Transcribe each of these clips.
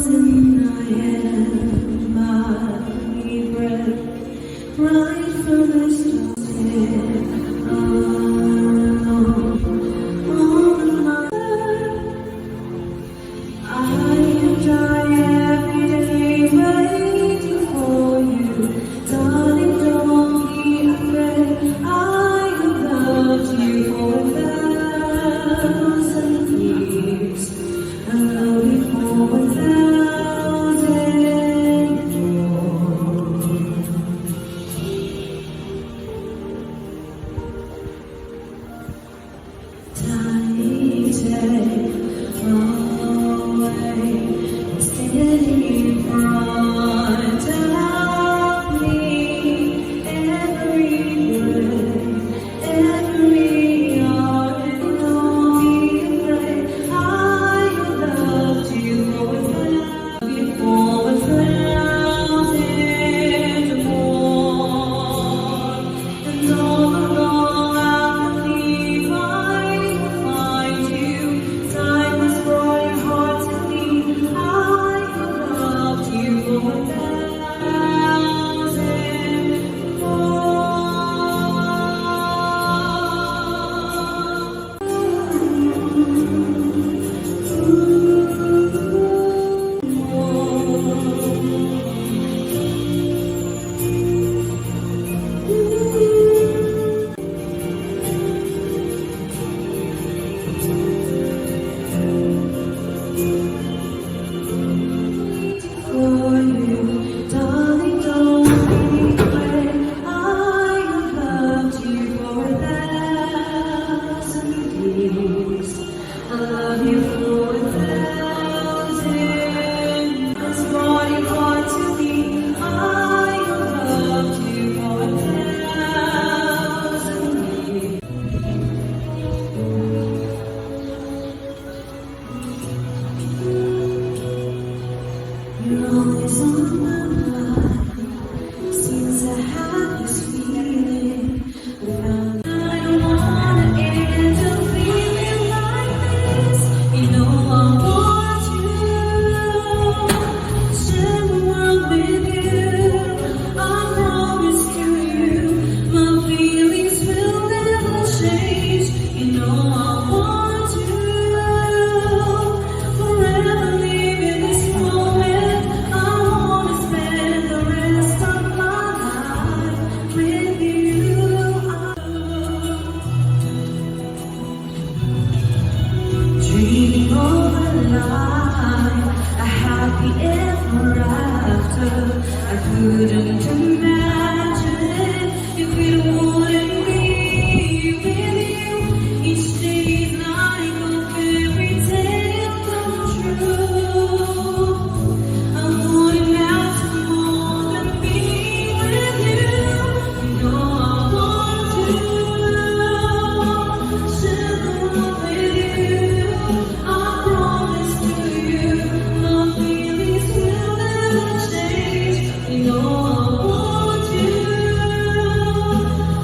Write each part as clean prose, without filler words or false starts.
Thousand I am my breath right from the start. Alone, all of my I die every day waiting for you. Darling, don't be afraid. I have loved you for 1,000 years. I love you for 1,000 more. Tiny take away standing in front of me. Every breath, every hour, and don't be afraid. I have loved you for 1,000 more. And all along I believe I will find you. Time has brought your heart to me. I have loved you for 1,000 more. More. For you, darling, don't be afraid. I have loved you for 1,000 years. I love you for 1,000. Has brought your heart to me. I have loved you for 1,000 years. You're always on my mind. Since I had this feeling without, I don't wanna end up feeling like this. You know I want you. Share the world with you. I promise to you, my feelings will never change. You know I want to forever live in this moment. I wanna spend the rest of my life with you. Dreaming of a life, a happy ever after. I couldn't imagine it if it wouldn't be with you. Each day is like a fairy tale come true. I wouldn't ask for more than being with you. You know I want to share the world with you. I promise to you, my feelings will never change. You know I want you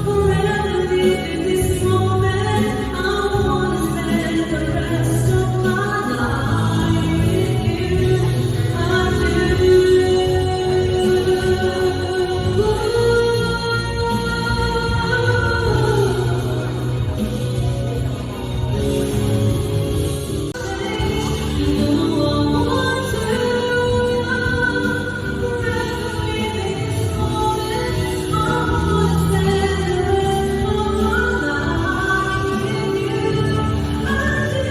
forever live in this moment. I wanna spend the rest of my life with you. I do. You know I want to forever live in this moment. I wanna spend the rest of my life with you. I do.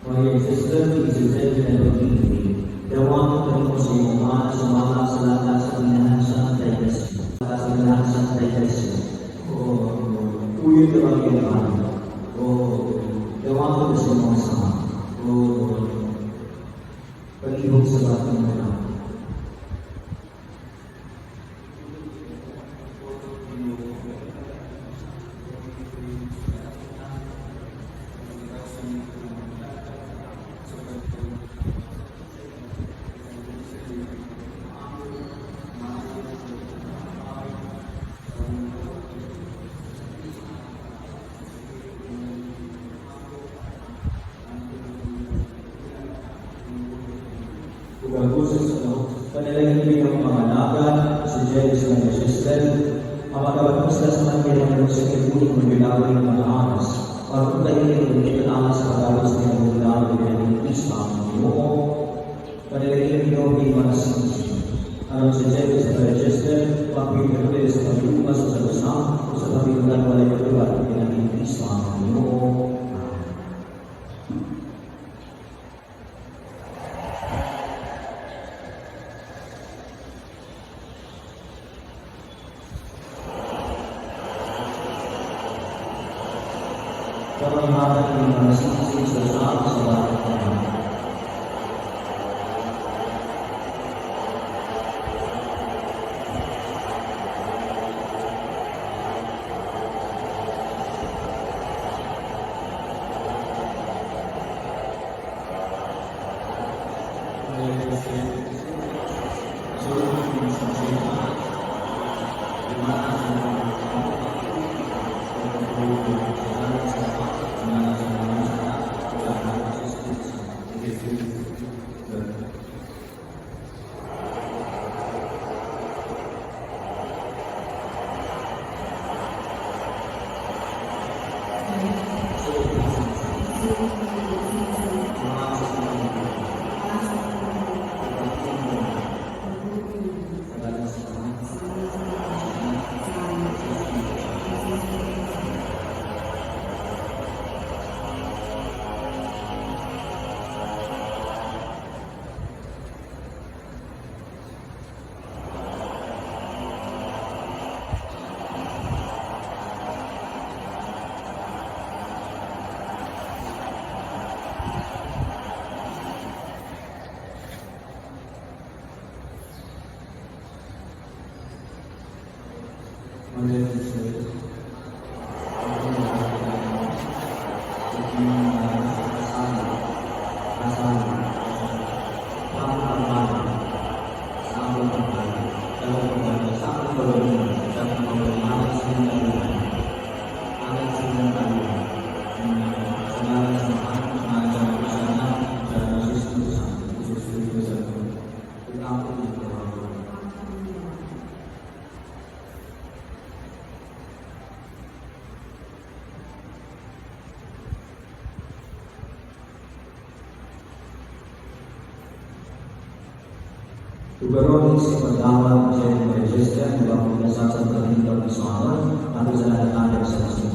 My sister, exalted and Dawaton kanimo sa imong Amahan sa lata sa ginahan kay Kristo. Sa ginahan kay Kristo. O uyon ka bang iyang O dawaton ka sa imong sama. O palihog sa batang mga. Pagkabato sila sa Manila ng sa kibuling magbilawin ng mga amas. Pagpuntahin ng mga amas sa pagkabot sa mga magbilawin ng Kristo ang Ginoo. Panalangin ng mga sisi. Aron sa Jeff sa register, pagpipatuloy sa paglupas sa lusang, sa pagpipatuloy walay katuwad, pinangin Kristo ang Ginoo. Pamamagitan ng mga sisi sa lusang sa bawat taon. Tugaron sa pagdawat sa register, di ba kung nasasang daw sa aton, at sa lahat sa kasing.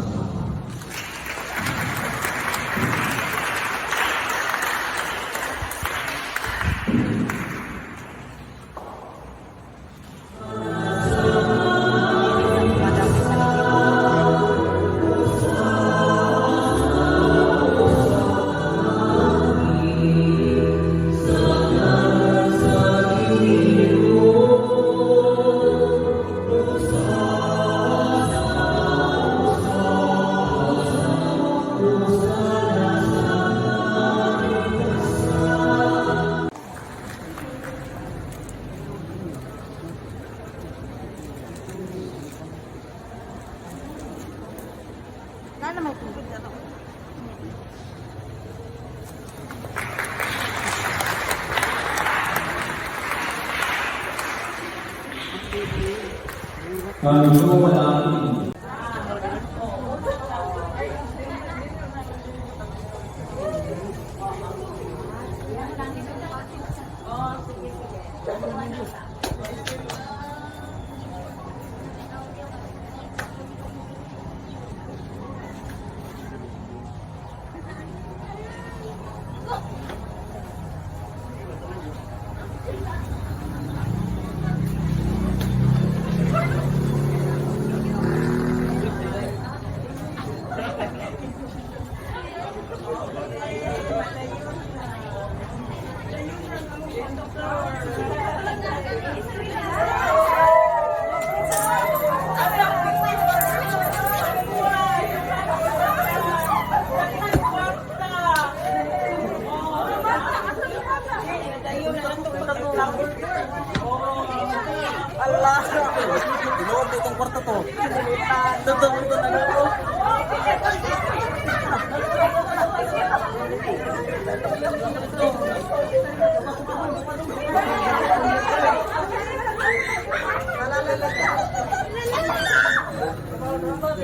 Na may tubig na to. Kaluluwa. Allah! Tinuod itong kwarto to. Totoo ito na ako. Start.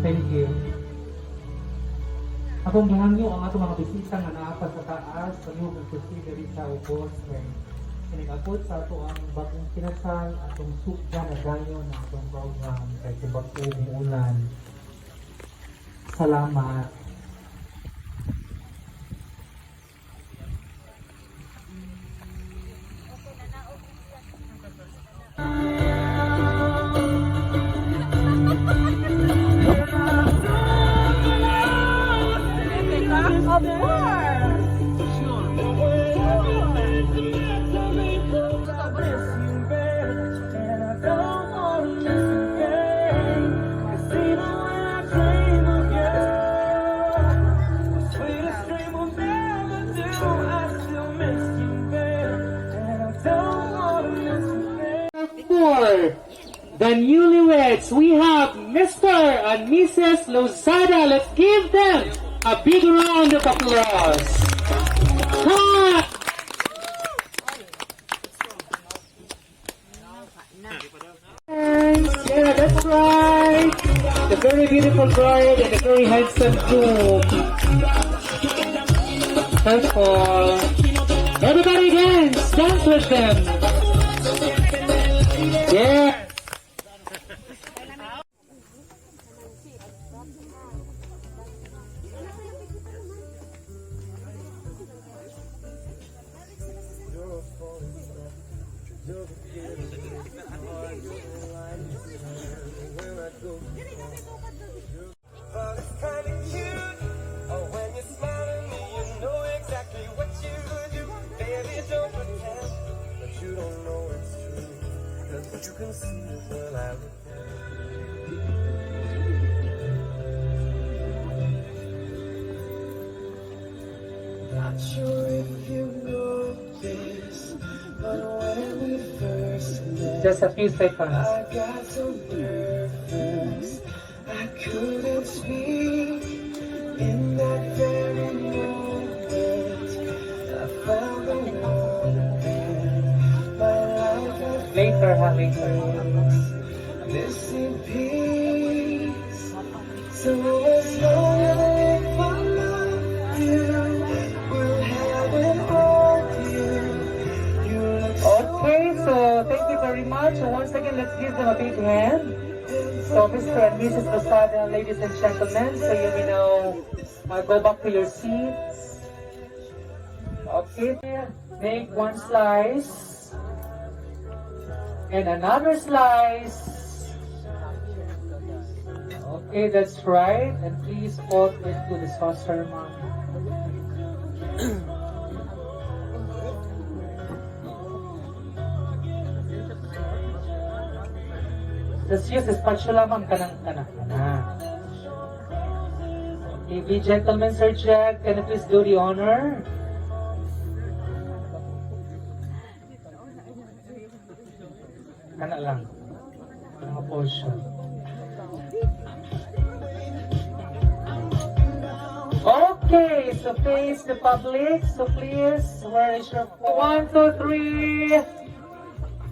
Thank you. Akong gihangyo ang atong mga bisita nga naa pa sa taas, palihog og proceed diri sa ubos kay sinigabot sa ato ang bagong kinasal, atong sugda na dayon ang atong program kay tibak ulan. Salamat. Of course! And I don't wanna miss a thing. 'Cause even when I dream of you, the sweetest dream will never do. I still miss you, babe. And I don't wanna miss a thing. For the newlyweds, we have Mr. and Mrs. Lozada. Let's give them a big round of applause. Hi! Yeah, that's right. The very beautiful bride and the very handsome groom. Careful. Everybody dance. Dance with them. Yeah. But it's kinda cute. Oh, when you smile at me, you know exactly what you do. Baby, don't pretend that you don't know it's true. 'Cause you can see it when I look at you. Not sure if you know this, but when we first met, Just a few seconds. I got so nervous I couldn't speak. In that very moment, I found the one, and my life had Later, ha, later. missing piece. So as long as I live, I love you. Will have and hold you. You look so Okay, so thank you very much. So once again, let's give them a big hand. So Mr. and Mrs. Lozada, ladies and gentlemen, so you may now go back to your seats. Okay, make one slice and another slice. Okay, that's right. And please put into the saucer, ma'am. Just use the spatula, ma'am. Kanang, kanang, kana. Okay, be gentlemen, Sir Jack, can you please do the honor? Kana lang. Mga portion. Okay, so face the public. So please, where is your one, two, three?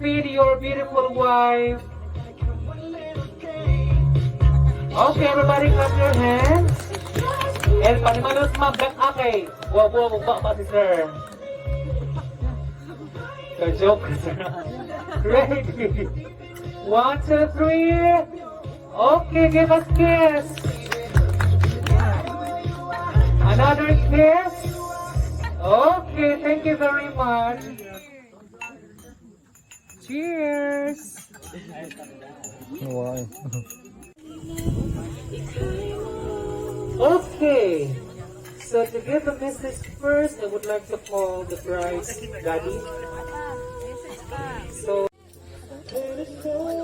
Feed your beautiful wife. Okay, everybody clap your hands. And panimalos, ma'am, back okay. Wa wa wa pa si sir. The joke, sir. Ready. One, two, three. Okay, give us kiss. Another kiss. Okay, thank you very much. Cheers. Why? Okay. So to give a message first, I would like to call the bride's daddy. So And it's so